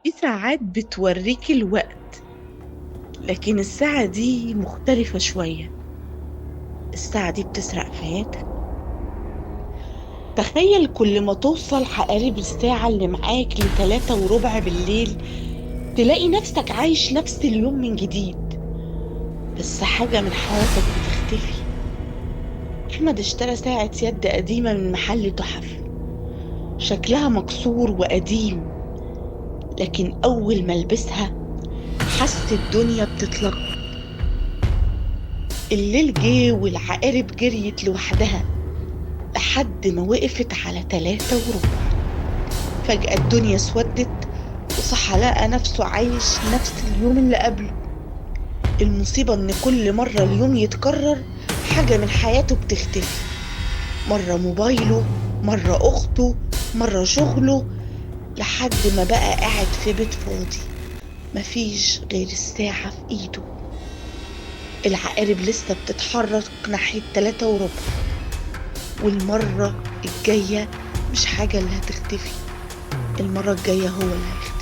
في ساعات بتوريك الوقت، لكن الساعة دي مختلفة شوية. الساعة دي بتسرق حياتك. تخيل كل ما توصل عقارب الساعة اللي معاك 3:15 بالليل تلاقي نفسك عايش نفس اليوم من جديد، بس حاجة من حياتك بتختفي. أحمد اشترى ساعة يد قديمة من محل تحف، شكلها مكسور وقديم، لكن أول ما لبسها حس الدنيا بتتلخبط. الليل جه والعقارب جريت لوحدها لحد ما وقفت على 3:15. فجأة الدنيا اسودت وصحى لقى نفسه عايش نفس اليوم اللي قبله. المصيبة ان كل مرة اليوم يتكرر حاجة من حياته بتختفي، مرة موبايله، مرة أخته، مرة شغله، لحد ما بقى قاعد في بيت فاضي مفيش غير الساعة في ايده. العقارب لسه بتتحرك ناحية 3:15، والمرة الجاية مش حاجة اللي هتختفي، المرة الجاية هو اللي هيختفي.